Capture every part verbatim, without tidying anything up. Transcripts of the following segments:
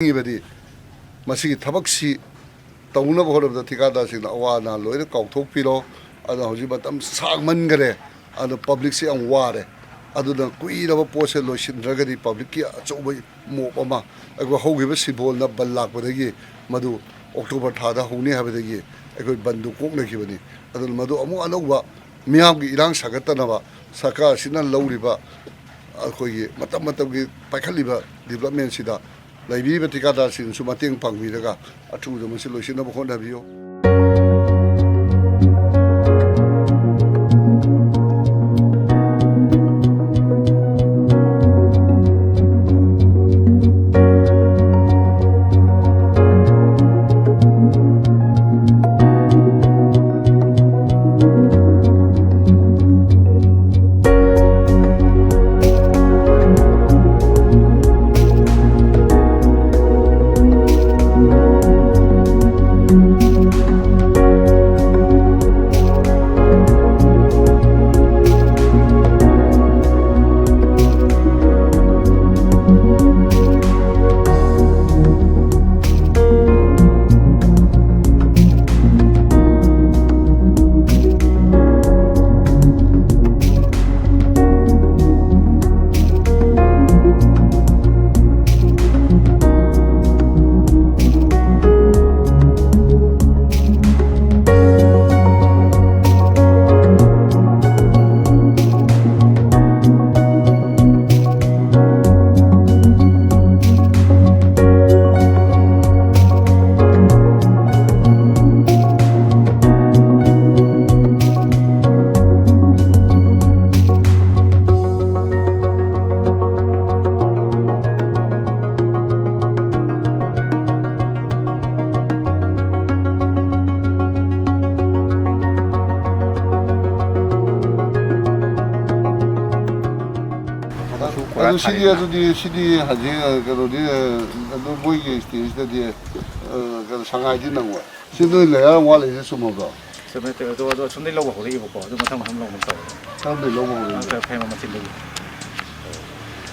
ꯍꯥꯏꯅꯤꯡꯉꯤꯕꯗꯤ, ꯃꯁꯤꯒꯤ ꯊꯕꯛꯁꯤ ꯇꯧꯅꯕ ꯍꯣꯠꯅꯕꯗ ꯊꯤꯀꯥꯗꯥꯔꯁꯤꯡꯅ ꯑꯋꯥ ꯑꯅꯥ ꯂꯣꯏꯅ ꯀꯥꯎꯊꯣꯛꯄꯤꯔꯣ꯫ ꯑꯗꯨꯅ ꯍꯧꯖꯤꯛ ꯃꯇꯝ ꯁꯥꯡꯃꯟꯈꯔꯦ꯫ ꯑꯗꯨꯅ ꯄꯕ꯭ꯂꯤꯛꯁꯤ ꯌꯥꯝ ꯋꯥꯔꯦ꯫ ꯑꯗꯨꯅ ꯀꯨꯏꯔꯕ ꯄꯣꯠꯁꯦ ꯂꯣꯏꯁꯤꯟꯗ꯭ꯔꯒꯗꯤ ꯄꯕ꯭ꯂꯤꯛꯀꯤ ꯑꯆꯧꯕ ꯃꯣꯞ ꯑꯃ ꯑꯩꯈꯣꯏ ꯍꯧꯈꯤꯕ ꯁꯤꯕꯣꯜꯅ ꯕꯟ ꯂꯥꯛꯄꯗꯒꯤ, ꯃꯗꯨ ꯑꯣꯛꯇꯣꯕꯔ ꯊꯥꯗ ꯍꯧꯅꯤ ꯍꯥꯏꯕꯗꯒꯤ ꯑꯩꯈꯣꯏ ꯕꯟꯗꯨ ꯀꯣꯛꯅꯈꯤꯕꯅꯤ꯫ ꯑꯗꯨꯅ ꯃꯗꯨ ꯑꯃꯨꯛ ꯑꯅꯧꯕ ꯃꯤꯌꯥꯝꯒꯤ ꯏꯔꯥꯡ ꯁꯥꯒꯠꯇꯅꯕ ꯁꯔꯀꯥꯔꯁꯤꯅ ꯂꯧꯔꯤꯕ, ꯑꯩꯈꯣꯏꯒꯤ ꯃꯇꯝ ꯃꯇꯝꯒꯤ ꯄꯥꯏꯈꯠꯂꯤꯕ ꯗꯤꯕ꯭ꯂꯞꯃꯦꯟꯁꯤꯗ ꯂꯩꯕꯤꯔꯤꯕ ꯊꯤꯀꯥꯗꯥꯔꯁꯤꯡꯅꯁꯨ ꯃꯇꯦꯡ ꯄꯥꯡꯕꯤꯔꯒ ꯑꯊꯨꯕꯗ ꯃꯁꯤ ꯂꯣꯏꯁꯤꯟꯅꯕ ꯍꯣꯠꯅꯕꯤꯌꯨ꯫ ꯑꯗꯨ ꯁꯤꯗꯤ, ꯑꯗꯨꯗꯤ ꯁꯤꯗꯤ ꯍꯧꯖꯤꯛ, ꯑ, ꯀꯩꯅꯣꯗꯤ, ꯑ, ꯑꯗꯨ ꯃꯣꯏꯒꯤ ꯁ꯭ꯇꯦꯖꯇꯗꯤ, ꯑ, ꯀꯩꯅꯣ, ꯁꯉꯥꯏꯗꯤ ꯅꯪꯉꯣꯏ꯫ ꯁꯤ ꯅꯣꯏ ꯂꯩꯌꯥꯔ ꯑꯃ ꯋꯥꯠꯂꯤꯁꯦ ꯆꯨꯝꯃꯕ꯭ꯔꯣ? ꯆꯨꯝꯃꯦ, ꯑꯗꯣ, ꯑꯗꯣ ꯑꯁꯣꯝꯗꯩ ꯂꯧꯕ ꯍꯧꯔꯛꯏꯕꯀꯣ, ꯑꯗꯨ ꯃꯊꯪ ꯃꯊꯪ ꯂꯧꯅꯕ ꯇꯧꯔꯦ꯫ ꯀꯔꯝꯗꯩ ꯂꯧꯕ ꯍꯧꯔꯛꯏꯅꯣ? ꯑ, ꯐ꯭ꯔꯦꯝ ꯃꯆꯤꯟꯗꯒꯤ꯫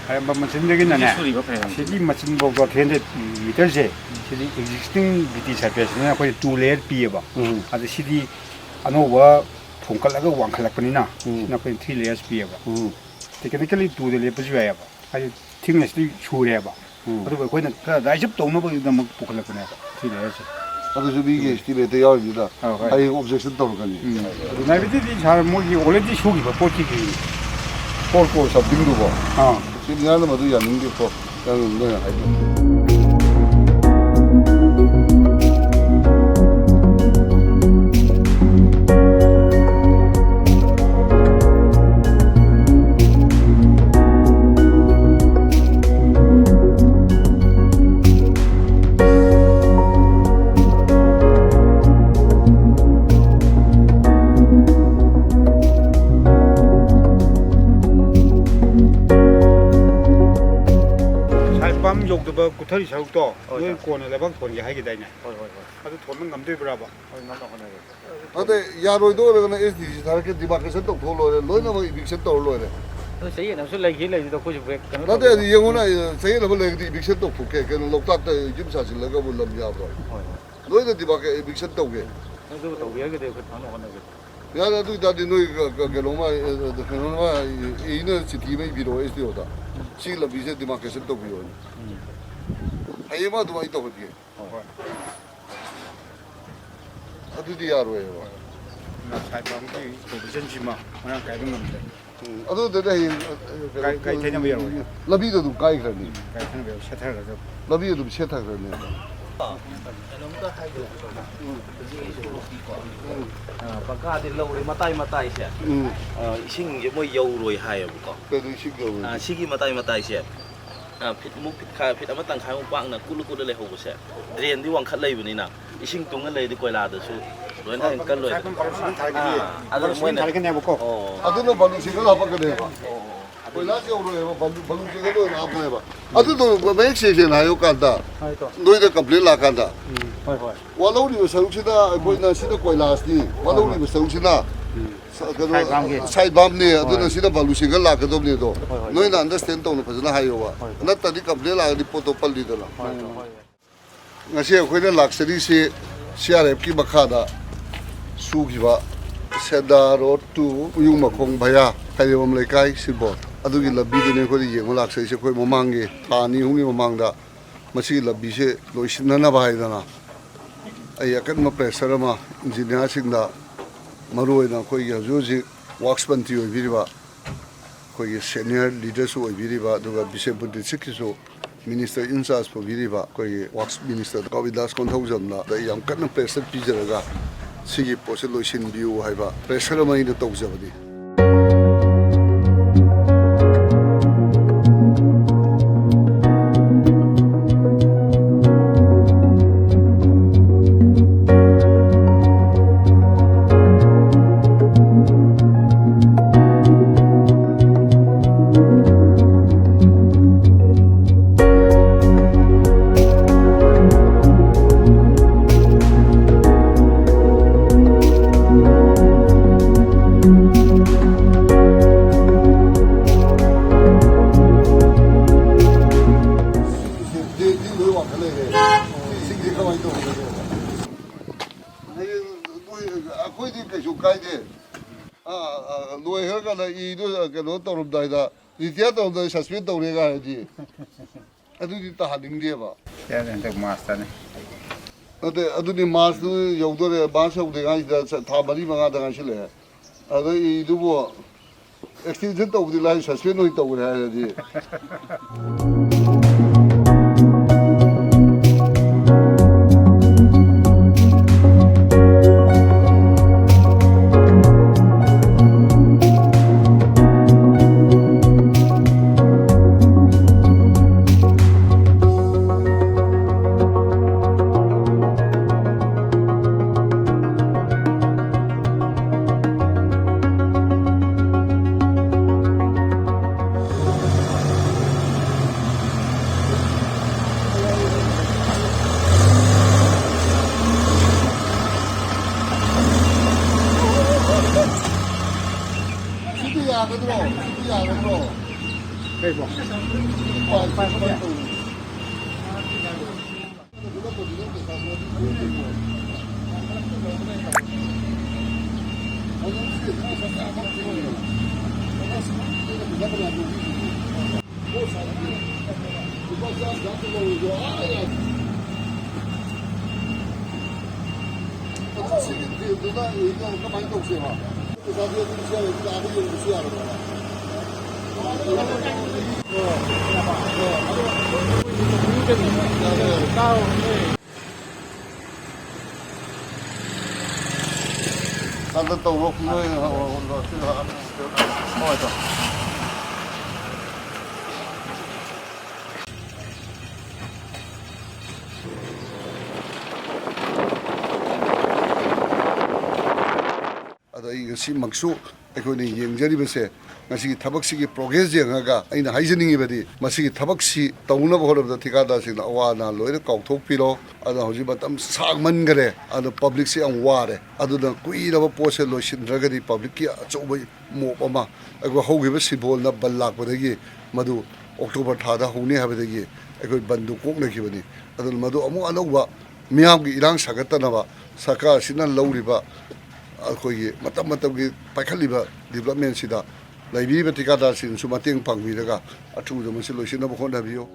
ꯈꯥꯏꯔꯝꯕ ꯃꯆꯤꯟꯗꯒꯤꯅꯅꯦ, ꯁꯤꯒꯤ ꯁꯨꯔꯤꯕ ꯈꯥꯏꯔꯝꯕ꯫ ꯁꯤꯒꯤ ꯃꯆꯤꯟꯐꯥꯎꯗꯣ three hundred meterꯁꯦ, ꯁꯤꯗꯤ existing B T surfaceꯅꯤꯅ ꯑꯩꯈꯣꯏꯅ two layer ꯄꯤꯌꯦꯕ꯫ ꯎꯝ꯫ ꯑꯗ ꯁꯤꯗꯤ ꯑꯅꯧꯕ ꯐꯨꯝꯒꯠꯂꯒ ꯋꯥꯡꯈꯠꯂꯛꯄꯅꯤꯅ, ꯎꯝ꯫ ꯁꯤꯅ ꯑꯩꯈꯣꯏꯅ three layers ꯄꯤꯌꯦꯕ꯫ ꯎꯝ꯫ Technically twoꯗ ꯂꯦꯞꯄꯁꯨ ꯌꯥꯏꯑꯕ, ꯍꯥꯏꯗꯤ thicknessꯇꯤ ꯁꯨꯔꯦꯕ꯫ ꯎꯝ꯫ ꯑꯗꯨꯕꯨ ꯑꯩꯈꯣꯏꯅ ꯈꯔ rise up ꯇꯧꯅꯕꯒꯤꯗꯃꯛ ꯄꯨꯈꯠꯂꯛꯄꯅꯦꯕ ꯁꯤ ꯂꯩꯔꯁꯦ꯫ ꯑꯗꯨꯁꯨ ꯃꯤꯒꯤ ꯎꯝ꯫ Estimate ꯌꯥꯎꯔꯤꯗꯨꯗ ꯑꯧ, ꯍꯣꯏ꯫ ꯍꯌꯦꯡ objection ꯇꯧꯔꯛꯀꯅꯤ꯫ ꯎꯝ꯫ ꯑꯗꯨ ꯂꯥꯏꯕ꯭ꯔꯦꯔꯤꯗꯤ ꯁꯥꯔ ꯃꯣꯏꯒꯤ already ꯁꯨꯈꯤꯕ ꯄꯣꯠꯀꯤ ꯀꯩꯅꯣ꯫ Four core somethingꯗꯨꯀꯣ꯫ ꯑꯥ꯫ Engineerꯅ ꯃꯗꯨ ꯌꯥꯅꯤꯡꯗꯦꯀꯣ꯫ ꯅꯪ ꯅꯣꯏꯅ ꯍꯥꯏꯗꯣ꯫ ꯁꯥꯏ ꯄꯝ ꯌꯧꯗꯕ ꯀꯨꯊꯔꯤ ꯁꯔꯨꯛꯇꯣ ꯍꯣꯏ, ꯅꯣꯏ ꯁꯥꯔ꯫ ꯀꯣꯟꯅ ꯂꯩꯕꯥꯛ ꯊꯣꯟꯒꯦ ꯍꯥꯏꯈꯤꯗꯥꯏꯅꯦ? ꯍꯣꯏ, ꯍꯣꯏ, ꯍꯣꯏ꯫ ꯑꯗꯨ ꯊꯣꯟꯕ ꯉꯝꯗꯣꯏꯕ꯭ꯔꯥꯕ? ꯍꯣꯏ, ꯉꯝꯅ ꯍꯣꯠꯅꯒꯦ꯫ ꯑꯗꯩ ꯌꯥꯔꯣꯏꯗꯣꯏ ꯑꯣꯏꯔꯒꯅ S D C ꯊꯥꯔꯛꯀꯦ, demarcation ꯇꯧꯊꯣꯛꯑ ꯂꯣꯏꯔꯦ, ꯂꯣꯏꯅꯃꯛ eviction ꯇꯧꯔ ꯂꯣꯏꯔꯦ꯫ ꯑꯗꯣ ꯆꯌꯦꯠꯅꯕꯁꯨ ꯂꯩꯈꯤ, ꯂꯩꯕꯗ ꯑꯩꯈꯣꯏꯁꯨ ꯕ꯭ꯔꯦꯛ ꯀꯩꯅꯣ ꯅꯠꯇꯦ, ꯇꯧꯕ ꯑꯗꯨ ꯌꯦꯡꯉꯨꯅ, ꯆꯌꯦꯠꯅꯕ ꯂꯩꯔꯒꯗꯤ eviction ꯇꯧꯊꯣꯛꯀꯦ, ꯀꯩꯅꯣ, ꯂꯣꯛꯇꯥꯛꯇ ꯌꯨꯝ ꯁꯥꯖꯤꯜꯂꯒꯕꯨ ꯂꯝ ꯌꯥꯕ꯭ꯔꯣ? ꯍꯣꯏ, ꯍꯣꯏ꯫ ꯂꯣꯏꯅ demarca-, eviction ꯇꯧꯒꯦ꯫ ꯑꯗꯨ ꯇꯧꯕꯤꯔꯒꯗꯤ ꯑꯩꯈꯣꯏ ꯐꯅꯕ ꯍꯣꯠꯅꯒꯦ꯫ ꯌꯥꯔꯦ, ꯑꯗꯨ ꯑꯣꯏꯇꯥꯔꯗꯤ ꯅꯣꯏ ꯀ-, ꯀ-, ꯀꯩꯅꯣꯃ, ꯑ, ꯀꯩꯅꯣꯃ, ꯑꯩꯅ ꯆꯤꯊꯤ ꯑꯃ ꯏꯕꯤꯔꯛꯑꯣ S D O ꯗ꯫ ꯁꯤ ꯂꯝꯕꯤꯁꯦ demarcation ꯇꯧꯕꯤꯌꯣꯅ꯫ ꯎꯝ꯫ ꯍꯌꯦꯡꯃꯛ ꯑꯗꯨꯃꯥꯏꯅ ꯇꯧꯍꯟꯒꯦ꯫ ꯍꯣꯏ꯫ ꯑꯗꯨꯗꯤ ꯌꯥꯔꯣꯏꯕ꯫ ꯉꯁꯥꯏ ꯄꯝꯒꯤ provisionꯁꯤꯃ ꯃꯔꯥꯡ ꯀꯥꯏꯕ ꯉꯝꯗ꯭ꯔꯦ꯫ ꯎꯝ, ꯑꯗꯨꯗꯨꯅ ꯍꯌꯦꯡ, ꯑ, ꯀꯩꯅꯣ, ꯀꯥꯏ-, ꯀꯥꯏ ꯊꯩꯅꯕ ꯌꯥꯔꯣꯏ꯫ ꯂꯝꯕꯤꯗꯣ ꯑꯗꯨꯝ ꯀꯥꯏꯈ꯭ꯔꯅꯤ꯫ ꯀꯥꯏ ꯊꯩꯅꯕ ꯌꯥꯔꯣꯏ, ꯁꯦꯠꯊꯔꯒ꯫ ꯂꯝꯕꯤ ꯑꯗꯨꯝ ꯁꯦꯠꯊꯈ꯭ꯔꯅꯤ꯫ ꯀꯩꯅꯣꯝꯇ ꯍꯥꯏꯒꯦ꯫ ꯎꯝ꯫ ꯍꯧꯖꯤꯛꯀꯤ ꯁꯣꯔꯣꯛꯀꯤꯀꯣ꯫ ꯎꯝ꯫ ꯑ, ꯄꯪꯀꯥꯗꯤ ꯂꯧꯔꯦ, ꯃꯇꯥꯏ ꯃꯇꯥꯏꯁꯦ꯫ ꯎꯝ꯫ ꯑ, ꯏꯁꯤꯡꯁꯦ ꯃꯣꯏ ꯌꯧꯔꯣꯏ ꯍꯥꯏꯌꯦꯕꯀꯣ꯫ ꯀꯩꯅꯣ ꯏꯁꯤꯡ ꯌꯧꯔꯣꯏ? ꯑ, ꯁꯤꯒꯤ ꯃꯇꯥꯏ ꯃꯇꯥꯏꯁꯦ꯫ ꯑ, ꯐꯤꯠ ꯃꯨꯛ, ꯐꯤꯠ ꯈꯥ-, ꯐꯤꯠ ꯑꯃ ꯇꯪꯈꯥꯏꯃꯨꯛ ꯄꯥꯛꯅ ꯀꯨꯠꯂ ꯀꯨꯠꯂ ꯂꯩꯍꯧꯕꯁꯦ꯫ ꯗ꯭ꯔꯦꯟꯗꯤ ꯋꯥꯡꯈꯠ ꯂꯩꯕꯅꯤꯅ ꯏꯁꯤꯡ ꯇꯨꯡꯉ ꯂꯩꯔꯗꯤ ꯀꯣꯏꯂꯥꯗꯁꯨ ꯂꯣꯏꯅ ꯍꯦꯟꯀꯠ ꯂꯣꯏ꯫ ꯉꯁꯥꯏ ꯄꯨꯡ ꯕꯥꯔꯣ ꯁꯤꯗ ꯊꯥꯔꯛꯈꯤꯗꯤ꯫ ꯑꯥ, ꯑꯗꯨ ꯕꯥꯔꯣ ꯁꯤꯗ ꯃꯣꯏꯅ ꯊꯥꯔꯛꯀꯅꯦꯕꯀꯣ꯫ ꯑꯣ꯫ ꯑꯗꯨꯅ ꯕꯥꯂꯨ ꯁꯤꯡꯒꯜ ꯍꯥꯞꯄꯛꯀꯅꯦꯕ꯫ ꯑꯣ, ꯑꯣ, ꯑꯣ꯫ ꯀꯣꯏꯂꯥꯁ ꯌꯧꯔꯣꯏꯕ, ꯕꯥꯂꯨ, ꯕꯥꯂꯨ ꯁꯤꯡꯒꯜꯗ ꯑꯣꯏꯅ ꯍꯥꯞꯀꯅꯦꯕ꯫ ꯑꯗꯨꯗꯣ ꯃꯌꯦꯛ ꯁꯦꯡ ꯁꯦꯡꯅ ꯍꯥꯏꯌꯨ ꯀꯥꯟꯗ, ꯍꯥꯏꯗꯣ꯫ ꯅꯣꯏꯗ complain ꯂꯥꯛꯀꯥꯟꯗ, ꯎꯝ, ꯍꯣꯏ, ꯍꯣꯏ꯫ ꯋꯥꯂꯧꯔꯤꯕ ꯁꯔꯨꯛꯁꯤꯅ ꯑꯩꯈꯣꯏꯅ ꯁꯤꯗ ꯀꯣꯏꯂꯥꯁꯅꯤ, ꯍꯣꯏ, ꯍꯣꯏ꯫ ꯋꯥꯂꯧꯔꯤꯕ ꯁꯔꯨꯛꯁꯤꯅ ꯎꯝ꯫ ꯀꯩꯅꯣ, ꯁꯥꯏꯠ ꯕꯥꯝꯒꯤ꯫ ꯁꯥꯏꯠ ꯕꯥꯝꯅꯦ, ꯑꯗꯨꯅ ꯍꯣꯏ꯫ ꯁꯤꯗ ꯕꯥꯂꯨ ꯁꯤꯡꯒ ꯂꯥꯛꯀꯗꯕꯅꯦ ꯑꯗꯣ꯫ ꯍꯣꯏ, ꯍꯣꯏ꯫ ꯅꯣꯏꯅ ꯑꯟꯗꯔꯁꯇꯦꯟ ꯇꯧꯅ ꯐꯖꯅ ꯍꯥꯏꯌꯣꯕ꯫ ꯍꯣꯏ, ꯍꯣꯏ꯫ ꯅꯠꯇ꯭ꯔꯗꯤ ꯀꯝꯄ꯭ꯂꯦꯟ ꯂꯥꯛꯑꯗꯤ ꯄꯣꯠꯇꯣ ꯄꯜꯂꯤꯗꯅ꯫ ꯍꯣꯏ, ꯍꯣꯏ, ꯍꯣꯏ꯫ ꯉꯁꯤ ꯑꯩꯈꯣꯏꯅ ꯂꯥꯛꯆꯔꯤꯁꯤ ꯁꯤ ꯑꯥꯔ ꯑꯦꯐꯀꯤ ꯃꯈꯥꯗ ꯁꯨꯈꯤꯕ ꯁꯦꯟꯗ꯭ꯔꯥ ꯔꯣꯗ ꯇꯨ ꯎꯌꯨꯡ ꯃꯈꯣꯡ ꯚꯌꯥ ꯈꯥꯏꯔꯦꯝꯕꯝ ꯂꯩꯀꯥꯏ ꯁꯤꯕꯣꯠ ꯑꯗꯨꯒꯤ ꯂꯝꯕꯤꯗꯨꯅꯤ ꯑꯩꯈꯣꯏꯅ ꯌꯦꯡꯕ ꯂꯥꯛꯆꯔꯤꯁꯦ꯫ ꯑꯩꯈꯣꯏ ꯃꯃꯥꯡꯒꯤ ꯊꯥ ꯑꯅꯤ ꯑꯍꯨꯝꯒꯤ ꯃꯃꯥꯡꯗ ꯃꯁꯤꯒꯤ ꯂꯝꯕꯤꯁꯦ ꯂꯣꯏꯁꯤꯟꯅꯅꯕ ꯍꯥꯏꯗꯅ ꯑꯩ ꯑꯀꯟꯕ ꯄ꯭ꯔꯦꯁꯔ ꯑꯃ ꯏꯟꯖꯤꯅꯤꯌꯥꯔꯁꯤꯡꯗ, ꯃꯔꯨꯑꯣꯏꯅ ꯑꯩꯈꯣꯏꯒꯤ ꯍꯧꯖꯤꯛ ꯍꯧꯖꯤꯛ ꯋꯥꯛꯁ ꯃꯟꯇ꯭ꯔꯤ ꯑꯣꯏꯕꯤꯔꯤꯕ, ꯑꯩꯈꯣꯏꯒꯤ ꯁꯦꯅꯤꯌꯔ ꯂꯤꯗꯔꯁꯨ ꯑꯣꯏꯕꯤꯔꯤꯕ, ꯑꯗꯨꯒ ꯕꯤꯁꯦꯝꯄꯨꯔ ꯗꯤꯁꯇ꯭ꯔꯤꯛꯀꯤꯁꯨ ꯃꯤꯅꯤꯁꯇꯔ ꯏꯟ ꯆꯥꯔꯖ ꯄꯨꯕꯤꯔꯤꯕ ꯑꯩꯈꯣꯏꯒꯤ ꯋꯥꯛꯁ ꯃꯤꯅꯤꯁꯇꯔ ꯀꯣꯕꯤꯗꯥꯁ ꯀꯣꯟꯊꯧꯖꯝꯗ ꯑꯩ ꯌꯥꯝ ꯀꯟꯅ ꯄ꯭ꯔꯦꯁꯔ ꯄꯤꯖꯔꯒ ꯁꯤꯒꯤ ꯄꯣꯠꯁꯦ ꯂꯣꯏꯁꯤꯟꯕꯤꯌꯨ ꯍꯥꯏꯕ ꯄ꯭ꯔꯦꯁꯔ ꯑꯃ ꯑꯩꯅ ꯇꯧꯖꯕꯅꯤ꯫ ꯗꯦꯠꯇꯤ ꯂꯣꯏ ꯋꯥꯡꯈꯠ ꯂꯩꯔꯦ꯫ ꯁꯤꯒꯤꯗꯤ ꯀꯃꯥꯏꯅ ꯇꯧꯒꯗꯒꯦ? ꯍꯌꯦꯡ ꯅꯣꯏ, ꯑꯩꯈꯣꯏꯗꯤ ꯀꯩꯁꯨ ꯀꯥꯏꯗꯦ꯫ ꯑꯥ, ꯑꯥ, ꯂꯣꯏꯈ꯭ꯔꯀꯥꯟꯗ ꯏꯗꯣ ꯀꯩꯅꯣ ꯇꯧꯔꯝꯗꯥꯏꯗ, ꯔꯤꯇꯤꯌꯥꯔ ꯇꯧꯔꯝꯗꯥꯏꯗ ꯁꯁꯄꯦꯟ ꯇꯧꯔꯦꯒ ꯍꯥꯏꯔꯗꯤ, ꯑꯗꯨꯗꯤ ꯇꯥꯍꯟꯅꯤꯡꯗꯦꯕ꯫ ꯌꯥꯔꯦ, ꯍꯟꯗꯛ ꯃꯥꯔꯁꯇꯅꯤ꯫ ꯅꯠꯇꯦ, ꯑꯗꯨꯗꯤ ꯃꯥꯔꯁꯇꯨ ꯌꯧꯗꯣꯔꯦ, ꯃꯥꯔꯁ ꯌꯧꯗ꯭ꯔꯤꯉꯥꯏꯁꯤꯗ ꯊꯥ ꯃꯔꯤ ꯃꯉꯥꯗ ꯉꯥꯏꯁꯤꯜꯂꯛꯑꯦ꯫ ꯑꯗ ꯏꯗꯨꯕꯨ ꯑꯦꯛꯁꯇꯦꯟꯁꯟ ꯇꯧꯕꯗꯤ ꯂꯥꯏ, ꯁꯁꯄꯦꯟ ꯑꯣꯏꯅ ꯇꯧꯈ꯭ꯔꯦ ꯍꯥꯏꯔꯗꯤ꯫ ꯁꯤꯒꯤ ꯐꯤꯜꯗꯨꯗ ꯀꯃꯥꯏꯅ ꯇꯧꯁꯦꯕ? ꯄꯩꯁꯥꯗꯤ ꯑꯗꯨꯝ ꯁꯦꯝꯃꯦ, ꯑꯗꯨꯗ ꯑꯥꯗ ꯌꯣꯟꯕꯁꯨ ꯌꯥꯔꯦꯗꯅ꯫ ꯀꯥꯟꯗ ꯇꯧꯔꯣ, ꯅꯣꯏ ꯍꯣꯏ, ꯇꯧ꯫ ꯑꯗꯣ ꯑꯩ ꯉꯁꯤꯃꯛꯁꯨ ꯑꯩꯈꯣꯏꯅ ꯌꯦꯡꯖꯔꯤꯕꯁꯦ, ꯉꯁꯤꯒꯤ ꯊꯕꯛꯁꯤꯒꯤ ꯄ꯭ꯔꯣꯒ꯭ꯔꯦꯁ ꯌꯦꯡꯉꯒ ꯑꯩꯅ ꯍꯥꯏꯖꯅꯤꯡꯉꯤꯕꯗꯤ, ꯃꯁꯤꯒꯤ ꯊꯕꯛꯁꯤ ꯇꯧꯅꯕ ꯍꯣꯠꯅꯕꯗ ꯊꯤꯀꯥꯗꯥꯔꯁꯤꯡꯅ ꯑꯋꯥ ꯑꯅꯥ ꯂꯣꯏꯅ ꯀꯥꯎꯊꯣꯛꯄꯤꯔꯣ꯫ ꯑꯗꯣ ꯍꯧꯖꯤꯛ ꯃꯇꯝ ꯁꯥꯡꯃꯟꯈꯔꯦ, ꯑꯗꯣ ꯄꯕ꯭ꯂꯤꯛꯁꯤ ꯌꯥꯝ ꯋꯥꯔꯦ꯫ ꯑꯗꯨꯅ ꯀꯨꯏꯔꯕ ꯄꯣꯠꯁꯦ ꯂꯣꯏꯁꯤꯟꯗ꯭ꯔꯒꯗꯤ ꯄꯕ꯭ꯂꯤꯛꯀꯤ ꯑꯆꯧꯕ ꯃꯣꯞ ꯑꯃ, ꯑꯩꯈꯣꯏ ꯍꯧꯈꯤꯕ ꯁꯤꯕꯣꯜꯅ ꯕꯟ ꯂꯥꯛꯄꯗꯒꯤ ꯃꯗꯨ ꯑꯣꯛꯇꯣꯕꯔ ꯊꯥꯗ ꯍꯧꯅꯤ ꯍꯥꯏꯕꯗꯒꯤ ꯑꯩꯈꯣꯏ ꯕꯟꯗꯨ ꯀꯣꯛꯅꯈꯤꯕꯅꯤ꯫ ꯑꯗꯨꯅ ꯃꯗꯨ ꯑꯃꯨꯛ ꯑꯅꯧꯕ ꯃꯤꯌꯥꯝꯒꯤ ꯏꯔꯥꯡ ꯁꯥꯒꯠꯇꯅꯕ ꯁꯔꯀꯥꯔꯁꯤꯅ ꯂꯧꯔꯤꯕ ꯑꯩꯈꯣꯏꯒꯤ ꯃꯇꯝ ꯃꯇꯝꯒꯤ ꯄꯥꯏꯈꯠꯂꯤꯕ ꯗꯤꯕ꯭ꯂꯞꯃꯦꯟꯁꯤꯗ ꯂꯩꯕꯤꯔꯤꯕ ꯊꯤꯀꯥꯗꯥꯔꯁꯤꯡꯁꯨ ꯃꯇꯦꯡ ꯄꯥꯡꯕꯤꯔꯒ ꯑꯊꯨꯕꯗ ꯃꯁꯤ ꯂꯣꯏꯁꯤꯟꯅꯕ ꯍꯣꯠꯅꯕꯤꯌꯨ꯫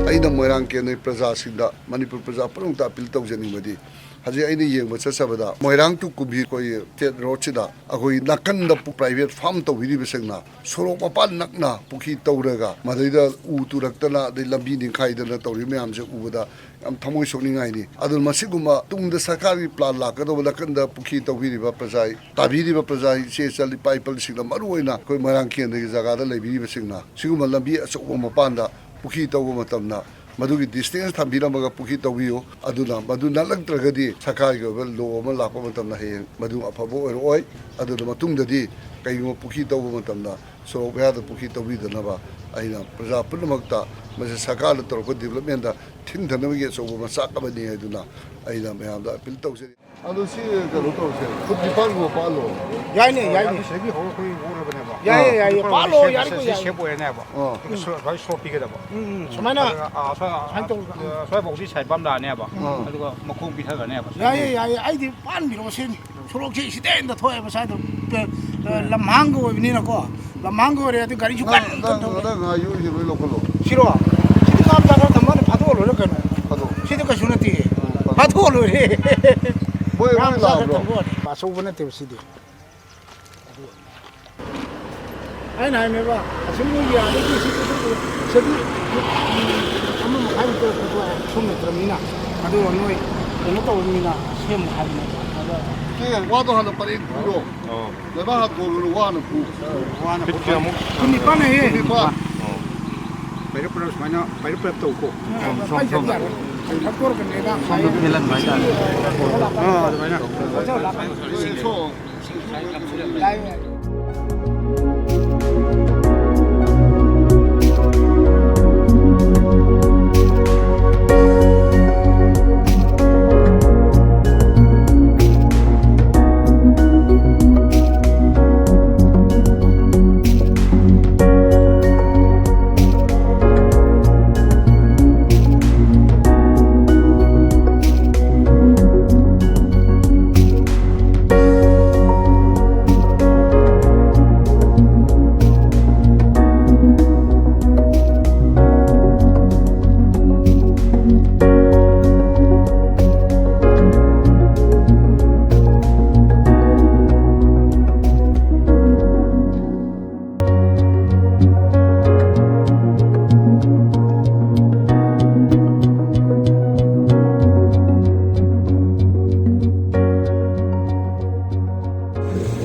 ꯑꯩꯅ ꯃꯣꯏꯔꯥꯡ ꯀꯦꯟꯗ꯭ꯔꯒꯤ ꯄ꯭ꯔꯖꯥꯁꯤꯡꯗ, ꯃꯅꯤꯄꯨꯔ ꯄ꯭ꯔꯖꯥ ꯄꯨꯝꯅꯃꯛꯇ ꯑꯄꯤꯜ ꯇꯧꯖꯅꯤꯡꯕꯗꯤ, ꯍꯧꯖꯤꯛ ꯑꯩꯅ ꯌꯦꯡꯕ ꯆꯠꯆꯕꯗ ꯃꯣꯏꯔꯥꯡ ꯇꯨ ꯀꯨꯝꯕꯤ ꯑꯩꯈꯣꯏ ꯁ꯭ꯇꯦꯠ ꯔꯣꯗꯁꯤꯗ ꯑꯩꯈꯣꯏ ꯅꯥꯀꯟꯗ ꯄ꯭ꯔꯥꯏꯚꯦꯠ ꯐꯥꯔꯝ ꯇꯧꯕꯤꯔꯤꯕꯁꯤꯡꯅ ꯁꯣꯔꯣꯛ ꯃꯄꯥꯟ ꯅꯛꯅ ꯄꯨꯈ꯭ꯔꯤ ꯇꯧꯔꯒ ꯃꯗꯩꯗ ꯎ ꯇꯨꯔꯛꯇꯅ ꯑꯗꯩ ꯂꯝꯕꯤ ꯅꯤꯡꯈꯥꯏꯗꯅ ꯇꯧꯔꯤ ꯃꯌꯥꯝꯁꯦ ꯎꯕꯗ ꯌꯥꯝ ꯊꯃꯣꯏ ꯁꯣꯛꯅꯤꯡꯉꯥꯏꯅꯤ꯫ ꯑꯗꯨꯅ ꯃꯁꯤꯒꯨꯝꯕ ꯇꯨꯡꯗ ꯁꯔꯀꯥꯔꯒꯤ ꯄ꯭ꯂꯥꯟ ꯂꯥꯛꯀꯗꯧꯕ ꯅꯥꯀꯟꯗ ꯄꯨꯈ꯭ꯔꯤ ꯇꯧꯕꯤꯔꯤꯕ ꯄ꯭ꯔꯖꯥ, ꯇꯥꯕꯤꯔꯤꯕ ꯄ꯭ꯔꯖꯥ ꯏꯆꯦ ꯏꯆꯜ ꯏꯄꯥ ꯏꯄꯜꯁꯤꯡꯅ, ꯃꯔꯨꯑꯣꯏꯅ ꯑꯩꯈꯣꯏ ꯃꯣꯏꯔꯥꯡ ꯀꯦꯟꯗ꯭ꯔꯒꯤ ꯖꯒꯥꯗ ꯂꯩꯕꯤꯔꯤꯕꯁꯤꯡꯅ ꯁꯤꯒꯨꯝꯕ ꯂꯝꯕꯤ ꯑꯆꯧꯕ ꯃꯄꯥꯟꯗ ꯄꯨꯈ꯭ꯔꯤ ꯇꯧꯕ ꯃꯇꯝꯗ ꯃꯗꯨꯒꯤ ꯗꯤꯁꯇꯦꯟꯁ ꯊꯝꯕꯤꯔꯝꯃꯒ ꯄꯨꯈ꯭ꯔꯤ ꯇꯧꯕꯤꯌꯨ꯫ ꯑꯗꯨꯅ ꯃꯗꯨ ꯅꯠꯂꯛꯇ꯭ꯔꯒꯗꯤ ꯁꯔꯀꯥꯔꯒꯤ ꯑꯣꯏꯕ ꯂꯣ ꯑꯃ ꯂꯥꯛꯄ ꯃꯇꯝꯗ ꯍꯌꯦꯡ ꯃꯗꯨ ꯑꯐꯕ ꯑꯣꯏꯔꯛꯑꯣꯏ꯫ ꯑꯗꯨꯅ ꯃꯇꯨꯡꯗꯗꯤ ꯀꯩꯒꯨꯝꯕ ꯄꯨꯈ꯭ꯔꯤ ꯇꯧꯕ ꯃꯇꯝꯗ ꯁꯣꯔꯣꯛ ꯃꯌꯥꯗ ꯄꯨꯈ꯭ꯔꯤ ꯇꯧꯕꯤꯗꯅꯕ ꯑꯩꯅ ꯄ꯭ꯔꯖꯥ ꯄꯨꯝꯅꯃꯛꯇ, ꯃꯁꯤ ꯁꯔꯀꯥꯔꯅ ꯇꯧꯔꯛꯄ ꯗꯤꯕꯂꯞꯃꯦꯟꯗ ꯊꯤꯡꯊꯅꯕꯒꯤ ꯑꯆꯧꯕ ꯃꯆꯥꯛ ꯑꯃꯅꯤ ꯍꯥꯏꯗꯨꯅ ꯑꯩꯅ ꯃꯌꯥꯝꯗ ꯑꯄꯤꯜ ꯇꯧꯖꯔꯤ꯫ ꯑꯗꯣ ꯁꯤ ꯀꯩꯅꯣ ꯇꯧꯁꯦ, ꯐꯨꯠ ꯅꯤꯄꯥꯟꯒꯨꯝꯕ ꯄꯥꯛꯍꯜꯂꯣ꯫ ꯌꯥꯏꯅꯦ, ꯌꯥꯏꯅꯦ꯫ ꯁꯤꯗꯒꯤ ꯍꯧꯔꯛꯄꯒꯤ ꯋꯥꯛ ꯑꯣꯏꯔꯕꯅꯦꯕ꯫ ꯌꯥꯏꯌꯦ, ꯑꯥ꯫ ꯌꯥꯏꯌꯦ꯫ ꯄꯥꯛꯍꯜꯂꯣ, ꯁꯦꯞ, ꯌꯥꯔꯤꯈꯣꯏ ꯁꯤ ꯌꯥꯏ꯫ ꯁꯦꯞ ꯑꯣꯏꯔꯅꯦꯕ꯫ ꯑꯥ꯫ ꯑꯗꯨꯒ ꯁꯣ-, ꯁꯨꯃꯥꯏꯅ ꯁꯣꯛ ꯄꯤꯒꯗꯕ꯫ ꯎꯝ, ꯎꯝ, ꯁꯨꯃꯥꯏꯅ꯫ ꯑꯗꯨꯒ, ꯑꯥ, ꯁ꯭ꯋꯥꯏ, ꯁꯨꯃꯥꯏꯅ ꯇꯧ-, ꯑꯥ, ꯁ꯭ꯋꯥꯏꯐꯥꯎꯗꯤ ꯁꯥꯏꯠ ꯄꯝ ꯂꯥꯛꯑꯅꯦꯕ꯫ ꯑꯥ꯫ ꯑꯗꯨꯒ ꯃꯈꯣꯡ ꯄꯤꯊꯈ꯭ꯔꯅꯦꯕ꯫ ꯌꯥꯏꯌꯦ, ꯌꯥꯏꯌꯦ꯫ ꯑꯩꯗꯤ ꯄꯥꯟꯕꯤꯔꯛꯑꯣ ꯁꯤꯅꯤ꯫ ꯁꯣꯔꯣꯛꯁꯦ ꯁꯤꯗꯩ ꯍꯦꯟꯅ ꯊꯣꯛꯑꯦꯕ ꯁ꯭ꯋꯥꯏꯗ꯫ ꯄꯦ-, ꯑ, ꯂꯝꯍꯥꯡꯒ ꯑꯣꯏꯕꯅꯤꯅꯀꯣ꯫ ꯂꯝꯍꯥꯡꯒ ꯑꯣꯏꯔꯦ, ꯑꯗꯨ ꯒꯥꯔꯤꯁꯨ ꯅꯪ, ꯀꯟꯅ ꯅꯪ, ꯊꯧꯔꯦ꯫ ꯅꯪ ꯉꯥ ꯌꯣꯛꯏꯁꯦ ꯂꯣꯏ ꯂꯧꯈꯠꯂꯣ꯫ ꯁꯤꯔꯣ? ꯁꯤꯗꯤ ꯉꯥ ꯃꯆꯥ ꯈꯔ ꯊꯝꯕꯅꯤ, ꯐꯥꯗꯣꯛꯑ ꯂꯣꯏꯔꯦ ꯀꯩꯅꯣ꯫ ꯐꯥꯗꯣꯛꯑꯣ꯫ ꯁꯤꯗꯤ ꯀꯩꯁꯨ ꯅꯠꯇꯦ꯫ ꯎꯝ, ꯐꯥꯗꯣꯛꯑꯣ꯫ ꯐꯥꯗꯣꯛꯑ ꯂꯣꯏꯔꯦ꯫ ꯃꯣꯏ, ꯉꯥ ꯃꯣꯏ ꯃꯆꯥ ꯈꯔ ꯂꯥꯛꯑꯕ꯭ꯔꯣ? ꯊꯝꯕ ꯋꯥꯅꯤ꯫ ꯑꯆꯧꯕ ꯅꯠꯇꯦꯕ ꯁꯤꯗꯤ꯫ ꯑꯩꯅ ꯍꯥꯏꯅꯦꯕ, ꯑꯁꯤ ꯃꯣꯏꯒꯤ ꯑꯥꯗꯒꯤ ꯁꯤ ꯄꯨꯊꯣꯛꯄꯗꯣ, ꯁꯤꯗꯤ ꯑꯃ ꯃꯈꯥꯏꯃꯨꯛꯇ ꯄꯨꯊꯣꯛꯑꯦ, ꯁꯣꯝ ꯅꯠꯇ꯭ꯔꯕꯅꯤꯅ꯫ ꯑꯗꯨꯒ ꯅꯣꯏ ꯀꯩꯅꯣ ꯇꯧꯔꯕꯅꯤꯅ ꯁꯦꯝꯃꯨ ꯍꯥꯏꯕꯅꯦꯕ꯫ ꯑꯗ ꯁꯤ ꯋꯥꯗꯣ ꯍꯥꯟꯅ ꯄꯔꯦꯡ ꯄꯨꯔꯣ꯫ ꯑꯣ꯫ ꯂꯩꯕꯥꯛ ꯍꯥꯟꯅ ꯊꯣꯜꯂꯨꯔꯣ, ꯋꯥ ꯍꯥꯟꯅ ꯄꯨ꯫ ꯋꯥ ꯍꯥꯟꯅ ꯐꯤꯠ ꯄꯨ꯫ ꯀꯌꯥꯃꯨꯛ? ꯐꯤꯠ ꯅꯤꯄꯥꯟ ꯍꯥꯏꯌꯦ꯫ ꯐꯤꯠ ꯅꯤꯄꯥꯟ꯫ ꯑꯣ꯫ ꯄꯩꯔꯞ ꯄꯩꯔꯞ ꯁꯨꯃꯥꯏꯅ, ꯄꯩꯔꯞ ꯄꯩꯔꯞ ꯇꯧꯀꯣ꯫ ꯎꯝ, ꯁꯣꯝ, ꯁꯣꯝ, ꯁꯣꯝꯗ꯫ ꯐꯥꯛꯇꯣꯔꯛꯀꯅꯦꯕ꯫ ꯁꯣꯝꯗ ꯐꯦꯜꯍꯟꯕ ꯍꯥꯏꯇꯥꯔꯦ꯫ ꯑꯥ, ꯑꯗꯨꯃꯥꯏꯅ꯫ ꯁꯣ꯫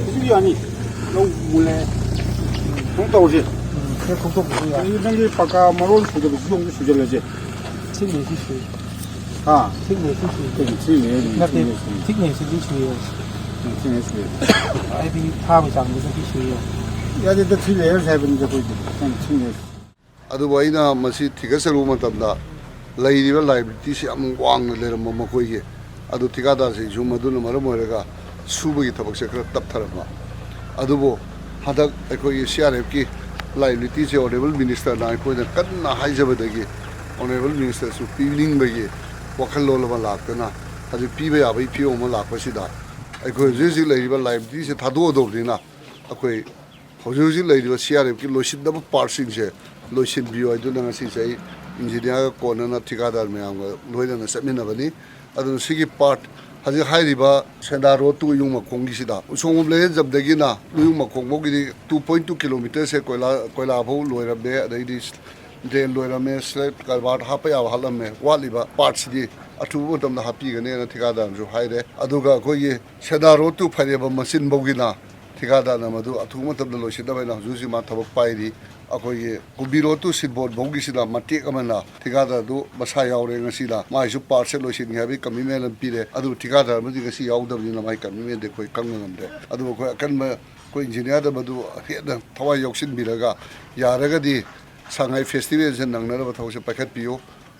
ꯍꯧꯖꯤꯛ ꯌꯥꯅꯤ꯫ ꯂꯧ ꯃꯨꯜꯂꯦ꯫ ꯀꯩꯅꯣ ꯇꯧꯔꯁꯦ꯫ ꯎꯝ, ꯍꯦꯛ ꯈꯣꯛꯇꯣꯛꯄꯁꯨ ꯌꯥꯏ꯫ ꯑꯗꯨ ꯅꯪꯒꯤ ꯄꯀꯥ ꯃꯔꯣꯜ ꯁꯨꯗꯕꯁꯨ ꯑꯃꯨꯛ ꯁꯨꯖꯜꯂꯁꯦ꯫ ꯊ꯭ꯔꯤ ꯂꯦꯌꯔꯁꯤ ꯁꯨꯏ꯫ ꯍꯥ? ꯊ꯭ꯔꯤ ꯂꯦꯌꯔꯁꯤ ꯁꯨꯏ꯫ ꯀꯩꯅꯣ ꯊ꯭ꯔꯤ ꯂꯦꯌꯔ? ꯅꯠꯇꯦ, ꯊ꯭ꯔꯤ ꯂꯦꯌꯔꯁꯤ ꯁꯨꯏ꯫ ꯊ꯭ꯔꯤ ꯂꯦꯌꯔ ꯁꯨꯏ꯫ ꯍꯥꯏꯗꯤ ꯊꯥꯕ ꯆꯥꯡꯗꯨꯗꯗꯤ ꯁꯨꯏ꯫ ꯌꯥꯗꯦꯗ, ꯊ꯭ꯔꯤ ꯂꯦꯌꯔꯁ ꯍꯥꯏꯕꯅꯤꯗ ꯑꯩꯈꯣꯏꯗꯤ꯫ ꯅꯪ ꯊ꯭ꯔꯤ ꯂꯦꯌꯔꯁ꯫ ꯑꯗꯨꯕꯨ ꯑꯩꯅ ꯃꯁꯤ ꯊꯤꯒꯠꯆꯔꯨꯕ ꯃꯇꯝꯗ, ꯂꯩꯔꯤꯕ ꯂꯥꯏꯕꯤꯂꯤꯇꯤꯁꯤ ꯌꯥꯝ ꯋꯥꯡꯅ ꯂꯩꯔꯝꯕ ꯃꯈꯣꯏꯒꯤ, ꯑꯗꯨ ꯊꯤꯀꯥꯗꯥꯔꯁꯤꯡꯁꯨ ꯃꯗꯨꯅ ꯃꯔꯝ ꯑꯣꯏꯔꯒ ꯁꯨꯕꯒꯤ ꯊꯕꯛꯁꯦ ꯈꯔ ꯇꯞꯊꯔꯝꯕ꯫ ꯑꯗꯨꯕꯨ ꯍꯟꯗꯛ ꯑꯩꯈꯣꯏꯒꯤ ꯁꯤ ꯑꯥꯔ ꯑꯦꯐꯀꯤ ꯂꯥꯏꯕꯤꯂꯤꯇꯤꯁꯦ ꯑꯣꯅꯔꯦꯕꯜ ꯃꯤꯅꯤꯁꯇꯔꯅ ꯑꯩꯈꯣꯏꯅ ꯀꯟꯅ ꯍꯥꯏꯖꯕꯗꯒꯤ, ꯑꯣꯅꯔꯦꯕꯜ ꯃꯤꯅꯤꯁꯇꯔꯁꯨ ꯄꯤꯅꯤꯡꯕꯒꯤ ꯋꯥꯈꯜꯂꯣꯟ ꯑꯃ ꯂꯥꯛꯇꯨꯅ ꯍꯧꯖꯤꯛ ꯄꯤꯕ ꯌꯥꯕꯒꯤ ꯐꯤꯕꯝ ꯑꯃ ꯂꯥꯛꯄꯁꯤꯗ, ꯑꯩꯈꯣꯏ ꯍꯧꯖꯤꯛ ꯍꯧꯖꯤꯛ ꯂꯩꯔꯤꯕ ꯂꯥꯏꯕꯤꯂꯤꯇꯤꯁꯦ ꯊꯥꯗꯣꯛꯑꯗꯧꯕꯅꯤꯅ, ꯑꯩꯈꯣꯏ ꯍꯧꯖꯤꯛ ꯍꯧꯖꯤꯛ ꯂꯩꯔꯤꯕ ꯁꯤ ꯑꯥꯔ ꯑꯦꯐꯀꯤ ꯂꯣꯏꯁꯤꯟꯗꯕ ꯄꯥꯔꯠꯁꯤꯡꯁꯦ ꯂꯣꯏꯁꯤꯟꯕꯤꯌꯨ ꯍꯥꯏꯗꯨꯅ ꯉꯁꯤꯁꯦ ꯑꯩ ꯏꯟꯖꯤꯅꯤꯌꯥꯔꯒ ꯀꯣꯟꯅꯅ ꯊꯤꯀꯥꯗꯥꯔ ꯃꯌꯥꯝꯒ ꯂꯣꯏꯅꯅ ꯆꯠꯃꯤꯟꯅꯕꯅꯤ꯫ ꯑꯗꯨꯅ ꯁꯤꯒꯤ ꯄꯥꯔꯠ, ꯍꯧꯖꯤꯛ ꯍꯥꯏꯔꯤꯕ ꯁꯦꯟꯗꯥ ꯔꯣꯗ ꯇꯨ ꯎꯌꯨꯡ ꯃꯈꯣꯡꯒꯤꯁꯤꯗ, ꯎꯁꯣꯡꯕꯝ ꯂꯩꯔꯦꯟꯖꯝꯗꯒꯤꯅ ꯎꯌꯨꯡ ꯃꯈꯣꯡ ꯐꯥꯎꯒꯤꯗꯤ ꯇꯨ ꯄꯣꯏꯟ ꯇꯨ ꯀꯤꯂꯣꯃꯤꯇꯔꯁꯦ ꯀꯣꯏꯂꯥ, ꯀꯣꯏꯂꯥ ꯐꯥꯎ ꯂꯣꯏꯔꯝꯃꯦ, ꯑꯗꯩꯗꯤ ꯗ꯭ꯔꯦꯟ ꯂꯣꯏꯔꯝꯃꯦ, ꯁ꯭ꯂꯦꯠ ꯀꯔꯕꯥꯔ ꯍꯥꯞꯄ ꯌꯥꯕ ꯍꯥꯠꯂꯝꯃꯦ꯫ ꯋꯥꯠꯂꯤꯕ ꯄꯥꯔꯠꯁꯤꯗꯤ ꯑꯊꯨꯕ ꯃꯇꯝꯗ ꯍꯥꯞꯄꯤꯒꯅꯦꯅ ꯊꯤꯀꯥꯗꯥꯔꯅꯁꯨ ꯍꯥꯏꯔꯦ꯫ ꯑꯗꯨꯒ ꯑꯩꯈꯣꯏꯒꯤ ꯁꯦꯟꯗꯥ ꯔꯣꯗ ꯇꯨ ꯐꯥꯏꯔꯦꯝꯕꯝ ꯃꯆꯤꯟ ꯐꯥꯎꯒꯤꯅ ꯊꯤꯀꯥꯗꯥꯔꯅ ꯃꯗꯨ ꯑꯊꯨꯕ ꯃꯇꯝꯗ ꯂꯣꯏꯁꯤꯟꯅꯕ ꯍꯥꯏꯅ ꯍꯧꯖꯤꯛ ꯍꯧꯖꯤꯛ ꯃꯥ ꯊꯕꯛ ꯄꯥꯏꯔꯤ꯫ ꯑꯩꯈꯣꯏꯒꯤ ꯀꯨꯝꯕꯤ ꯔꯣꯗ ꯇꯨ ꯁꯤꯗꯕꯣꯠ ꯐꯥꯎꯒꯤꯁꯤꯗ ꯃꯇꯦꯛ ꯑꯃꯅ ꯊꯤꯀꯥꯗꯥꯔꯗꯨ ꯃꯁꯥ ꯌꯥꯎꯔꯦ꯫ ꯉꯁꯤꯗ ꯃꯥꯏꯁꯨ ꯄꯥꯔꯠꯁꯦ ꯂꯣꯏꯁꯤꯟꯒꯦ ꯍꯥꯏꯕꯒꯤ ꯀꯃꯤꯠꯃꯦꯟ ꯑꯃ ꯄꯤꯔꯦ꯫ ꯑꯗꯨ ꯊꯤꯀꯥꯗꯥꯔ ꯑꯃꯗꯤ ꯉꯁꯤ ꯌꯥꯎꯗꯕꯅꯤꯅ ꯃꯥꯏ ꯀꯃꯤꯠꯃꯦꯟꯗꯤ ꯑꯩꯈꯣꯏ ꯀꯪꯕ ꯉꯝꯗ꯭ꯔꯦ꯫ ꯑꯗꯨꯕꯨ ꯑꯩꯈꯣꯏ ꯑꯀꯟꯕ ꯑꯩꯈꯣꯏ ꯏꯟꯖꯤꯅꯤꯌꯥꯔꯗ ꯃꯗꯨ ꯍꯦꯟꯅ ꯊꯋꯥꯏ ꯌꯥꯎꯁꯤꯟꯕꯤꯔꯒ ꯌꯥꯔꯒꯗꯤ ꯁꯉꯥꯏ ꯐꯦꯁꯇꯤꯚꯦꯜꯁꯦ ꯅꯪꯅꯅꯕ ꯊꯕꯛꯁꯦ ꯄꯥꯏꯈꯠꯄꯤꯌꯨ꯫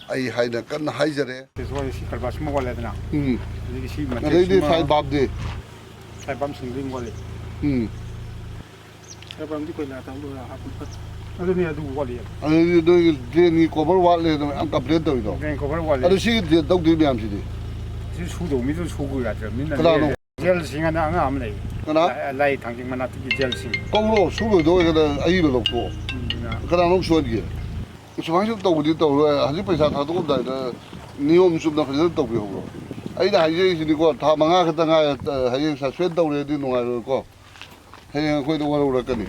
ꯑꯩ ꯍꯥꯏꯅ ꯀꯟꯅ ꯍꯥꯏꯖꯔꯦ꯫ ꯁꯤ ꯀꯔꯕꯥꯔꯁꯤꯃ ꯋꯥꯠꯂꯦꯗꯅ꯫ ꯎꯝ꯫ ꯑꯗꯒꯤ ꯁꯤ ꯑꯗꯩꯗꯤ ꯃꯇꯦꯛꯁꯤꯃ ꯁꯥꯏ ꯕꯥꯞꯗꯤ? ꯁꯥꯏ ꯕꯥꯞ ꯁꯤꯡꯗꯤ ꯋꯥꯠꯂꯤ꯫ ꯎꯝ꯫ ꯁꯥꯏ ꯕꯥꯞꯗꯤ ꯀꯣꯏꯂꯥ ꯇꯧꯔ ꯍꯥꯞꯄ ꯐꯠ-, ꯑꯗꯨꯅꯤ ꯑꯗꯨ ꯋꯥꯠꯂꯤ꯫ ꯑꯗꯨꯗꯤ ꯅꯣꯏꯒꯤ ꯗ꯭ꯔꯦꯟꯒꯤ ꯀꯣꯚꯔ ꯋꯥꯠꯂꯦ ꯑꯗꯨꯝ ꯌꯥꯝ ꯀꯝꯄ꯭ꯂꯦꯟ ꯇꯧꯋꯤꯗꯣ꯫ ꯗ꯭ꯔꯦꯟ ꯀꯣꯚꯔ ꯋꯥꯠꯂꯤ꯫ ꯑꯗꯨ ꯁꯤꯒꯤ ꯗ꯭ꯔꯦꯟ ꯇꯧꯗꯣꯏ ꯃꯌꯥꯝꯁꯤꯗꯤ? ꯁꯤ ꯁꯨꯗꯧ ꯃꯤꯗꯨ ꯁꯨꯒꯨ ꯌꯥꯗ꯭ꯔꯕꯅꯤꯅ ꯀꯅꯥꯅꯣ? ꯖꯦꯜꯁꯤꯡ ꯑꯅ ꯑꯉꯥꯡ ꯑꯃ ꯂꯩ꯫ ꯀꯅꯥ? ꯂꯥꯏ, ꯂꯥꯏ ꯊꯥꯡꯖꯤꯡ ꯃꯅꯥꯛꯇꯒꯤ ꯖꯦꯜꯁꯤꯡ꯫ ꯀꯧꯔꯣ, ꯁꯨꯔꯣꯏꯗꯧ ꯑꯣꯏꯔꯒꯅ ꯑꯍꯩꯕ ꯂꯧꯊꯣꯛꯑꯣ꯫ ꯎꯝ, ꯑꯗꯨꯅ ꯀꯅꯥꯅꯣ ꯁꯨꯍꯟꯒꯦ? ꯁꯨꯃꯥꯏꯅ ꯁꯨꯝ ꯇꯧꯕꯗꯤ ꯇꯧꯔꯣꯏ꯫ ꯍꯧꯖꯤꯛ ꯄꯩꯁꯥ ꯊꯥꯗꯣꯛꯑꯝꯗꯥꯏꯗ ꯅꯤꯌꯣꯝ ꯆꯨꯝꯅ ꯐꯖꯅ ꯇꯧꯕꯤꯍꯧꯔꯣ꯫ ꯑꯩꯅ ꯍꯥꯏꯖꯔꯤꯁꯤꯅꯤꯀꯣ, ꯊꯥ ꯃꯉꯥ ꯈꯛꯇ ꯉꯥꯏꯔꯦ, ꯍꯌꯦꯡ ꯁꯁꯄꯦꯟ ꯇꯧꯔꯦꯗꯤ ꯅꯨꯡꯉꯥꯏꯔꯣꯏꯀꯣ꯫ ꯍꯌꯦꯡ ꯑꯩꯈꯣꯏꯗ ꯋꯥꯔꯧꯔꯛꯀꯅꯤ꯫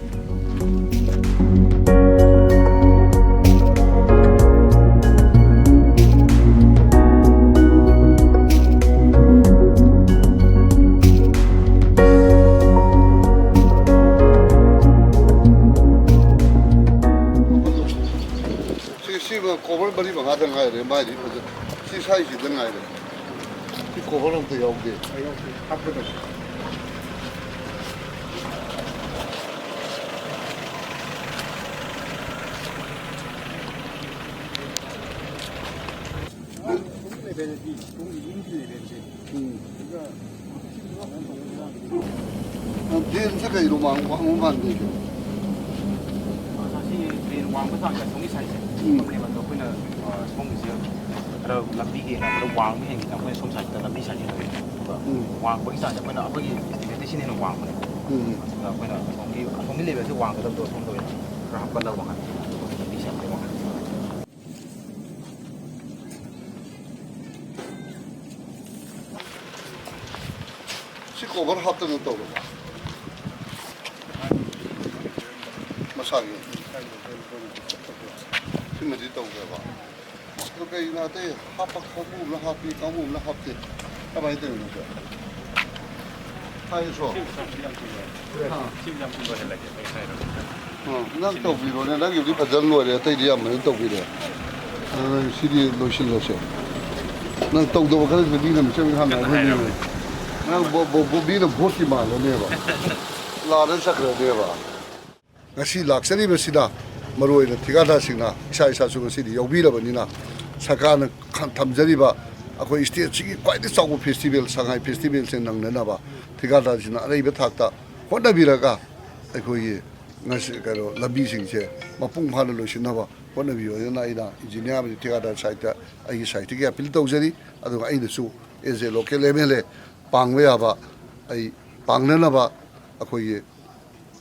ꯁꯤ, ꯁꯤ ꯀꯣꯚꯔ ꯃꯔꯤ ꯃꯉꯥꯗ ꯉꯥꯏꯔꯦ ꯃꯥꯏꯗꯤ ꯐꯖ-, ꯁꯤ ꯁ꯭ꯋꯥꯏꯁꯤꯗ ꯉꯥꯏꯔꯦ꯫ ꯁꯤ ꯀꯣꯚꯔ ꯑꯝꯇ ꯌꯥꯎꯗꯦ꯫ ꯍꯥꯞꯀꯗꯕ꯫ ꯂꯦꯚꯦꯜꯗꯤ ꯁꯣꯝꯒꯤ ꯌꯨꯝꯒꯤ ꯂꯦꯚꯦꯜꯁꯦ꯫ ꯎꯝ꯫ ꯑꯗꯨꯒ ꯗ꯭ꯔꯦꯟꯁꯦ ꯀꯩꯅꯣ ꯋꯥꯡ-, ꯋꯥꯡꯕ ꯃꯥꯟꯗꯦ꯫ ꯑꯁꯤ ꯗ꯭ꯔꯦꯟ ꯋꯥꯡꯕ ꯆꯥꯡꯁꯦ ꯑꯁꯣꯝꯒꯤ ꯁꯥꯏꯠꯁꯦ꯫ ꯎꯝ꯫ ꯂꯦꯚꯦꯜꯗꯣ ꯑꯩꯈꯣꯏꯅ, ꯑ, ꯁꯣꯝꯒꯤꯁꯦ ꯈꯔ ꯂꯝꯕꯤꯒꯤ ꯈꯔ ꯋꯥꯡꯕ ꯍꯦꯟꯈꯤꯅ ꯑꯩꯈꯣꯏꯅ ꯁꯣꯝ ꯁꯥꯏꯠꯇ ꯂꯝꯕꯤ ꯁꯥꯏꯠꯁꯦ ꯇꯧꯋꯦ꯫ ꯑꯗꯨꯒ ꯎꯝ꯫ ꯋꯥꯡꯕꯒꯤ ꯆꯥꯡꯁꯦ ꯑꯩꯈꯣꯏꯅ ꯑꯩꯈꯣꯏꯒꯤ ꯂꯦꯚꯦꯜꯗꯒꯤ ꯍꯦꯟꯅ ꯋꯥꯡꯕꯅꯦ꯫ ꯎꯝ꯫ ꯑꯗꯨꯒ ꯑꯩꯈꯣꯏꯅ ꯑꯁꯣꯝꯒꯤ, ꯑꯁꯣꯝꯒꯤ ꯂꯦꯚꯦꯜꯁꯦ ꯋꯥꯡꯒꯗꯕꯗꯣ ꯑꯁꯣꯝꯗ ꯑꯣꯏꯅ ꯈꯔ ꯍꯥꯞꯀꯠꯂꯒ ꯋꯥꯡꯍꯟꯕ꯫ ꯑꯗꯨꯒ ꯂꯝꯕꯤ ꯁꯥꯏꯠꯁꯦ ꯋꯥꯡꯍꯟꯕ꯫ ꯁꯤ ꯀꯣꯚꯔ ꯍꯥꯞꯇꯅ ꯇꯧꯔꯕ? ꯃꯁꯥꯒꯤ꯫ ꯁꯤꯃꯗꯤ ꯇꯧꯗ꯭ꯔꯕ? ꯑꯗꯨ ꯀꯩꯒꯤꯅꯣ ꯑꯇꯩ ꯍꯥꯞꯄ ꯀꯥꯡꯕꯨ ꯑꯃꯅ ꯍꯥꯞꯄꯤ, ꯀꯥꯡꯕꯨ ꯑꯃꯅ ꯍꯥꯞꯇꯦ? ꯀꯃꯥꯏꯅ ꯇꯧꯔꯤꯅꯣ ꯁꯦ? ꯍꯥꯏꯔꯁꯨ? ꯁꯤ ꯌꯥꯝ ꯊꯨꯕ꯫ ꯑꯥ꯫ ꯁꯤ ꯌꯥꯝ ꯊꯨꯕ ꯍꯦꯜꯂꯒꯦ꯫ ꯑ, ꯅꯪ ꯇꯧꯕꯤꯔꯣꯅꯦ, ꯅꯪꯒꯤꯕꯨꯗꯤ ꯐꯖꯅ ꯂꯣꯏꯔꯦ, ꯑꯇꯩꯗꯤ ꯌꯥꯝ ꯐꯖꯅ ꯇꯧꯕꯤꯔꯦ꯫ ꯑ, ꯁꯤꯗꯤ ꯂꯣꯏꯁꯤꯜꯂꯁꯦ꯫ ꯅꯪ ꯇꯧꯗꯕ ꯈꯔꯁꯨ ꯃꯤꯅ ꯃꯤꯆꯪ ꯍꯥꯟꯅ ꯍꯥꯏꯅꯕꯅꯦ꯫ ꯅꯪ ꯕꯣ-, ꯕꯣ-, ꯕꯣ-, ꯃꯤꯅ ꯚꯣꯠꯀꯤ ꯃꯥꯜꯂꯅꯦꯕ꯫ ꯂꯥꯟꯅ ꯆꯠꯈ꯭ꯔꯅꯦꯕ꯫ ꯉꯁꯤ ꯂꯥꯛꯆꯔꯤꯕꯁꯤꯅ ꯃꯔꯨꯑꯣꯏꯅ ꯊꯤꯀꯥꯗꯥꯔꯁꯤꯡꯅ ꯏꯁꯥ ꯏꯁꯥꯁꯨ ꯉꯁꯤꯗꯤ ꯌꯥꯎꯕꯤꯔꯕꯅꯤꯅ ꯁꯔꯀꯥꯔꯅ ꯈ-, ꯊꯝꯖꯔꯤꯕ ꯑꯩꯈꯣꯏ ꯁ꯭ꯇꯦꯠꯁꯤꯒꯤ ꯈ꯭ꯋꯥꯏꯗꯒꯤ ꯆꯥꯎꯕ ꯐꯦꯁꯇꯤꯚꯦꯜ ꯁꯉꯥꯏ ꯐꯦꯁꯇꯤꯚꯦꯜꯁꯦ ꯅꯪꯅꯅꯕ ꯊꯤꯀꯥꯗꯥꯔꯁꯤꯡꯅ ꯑꯔꯩꯕ ꯊꯥꯛꯇ ꯍꯣꯠꯅꯕꯤꯔꯒ ꯑꯩꯈꯣꯏꯒꯤ ꯉꯁꯤ, ꯀꯩꯅꯣ, ꯂꯝꯕꯤꯁꯤꯡꯁꯦ ꯃꯄꯨꯡ ꯐꯥꯅ ꯂꯣꯏꯁꯤꯟꯅꯕ ꯍꯣꯠꯅꯕꯤꯌꯨ ꯍꯥꯏꯗꯅ ꯑꯩꯅ ꯏꯟꯖꯤꯅꯤꯌꯥ ꯑꯃꯗꯤ ꯊꯤꯀꯥꯗꯥꯔ ꯁꯥꯏꯠꯇ ꯑꯩꯒꯤ ꯁꯥꯏꯠꯇꯒꯤ ꯑꯄꯤꯜ ꯇꯧꯖꯔꯤ꯫ ꯑꯗꯨꯒ ꯑꯩꯅꯁꯨ as a local M L A ꯄꯥꯡꯕ ꯌꯥꯕ ꯑꯩ ꯄꯥꯡꯅꯅꯕ ꯑꯩꯈꯣꯏꯒꯤ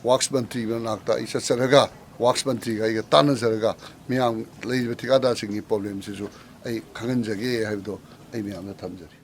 ꯋꯥꯛꯁ ꯃꯟꯇ꯭ꯔꯤ ꯃꯅꯥꯛꯇ ꯑꯩ ꯆꯠꯆꯔꯒ ꯋꯥꯛꯁ ꯃꯟꯇ꯭ꯔꯤꯒ ꯑꯩꯒ ꯇꯥꯟꯅꯖꯔꯒ ꯃꯤꯌꯥꯝ ꯂꯩꯔꯤꯕ ꯊꯤꯀꯥꯗꯥꯔꯁꯤꯡꯒꯤ ꯄ꯭ꯔꯣꯕ꯭ꯂꯦꯝꯁꯤꯁꯨ ꯑꯩ ꯈꯪꯍꯟꯖꯒꯦ ꯍꯥꯏꯕꯗꯣ ꯑꯩ ꯃꯌꯥꯝꯗ ꯊꯝꯖꯔꯤ꯫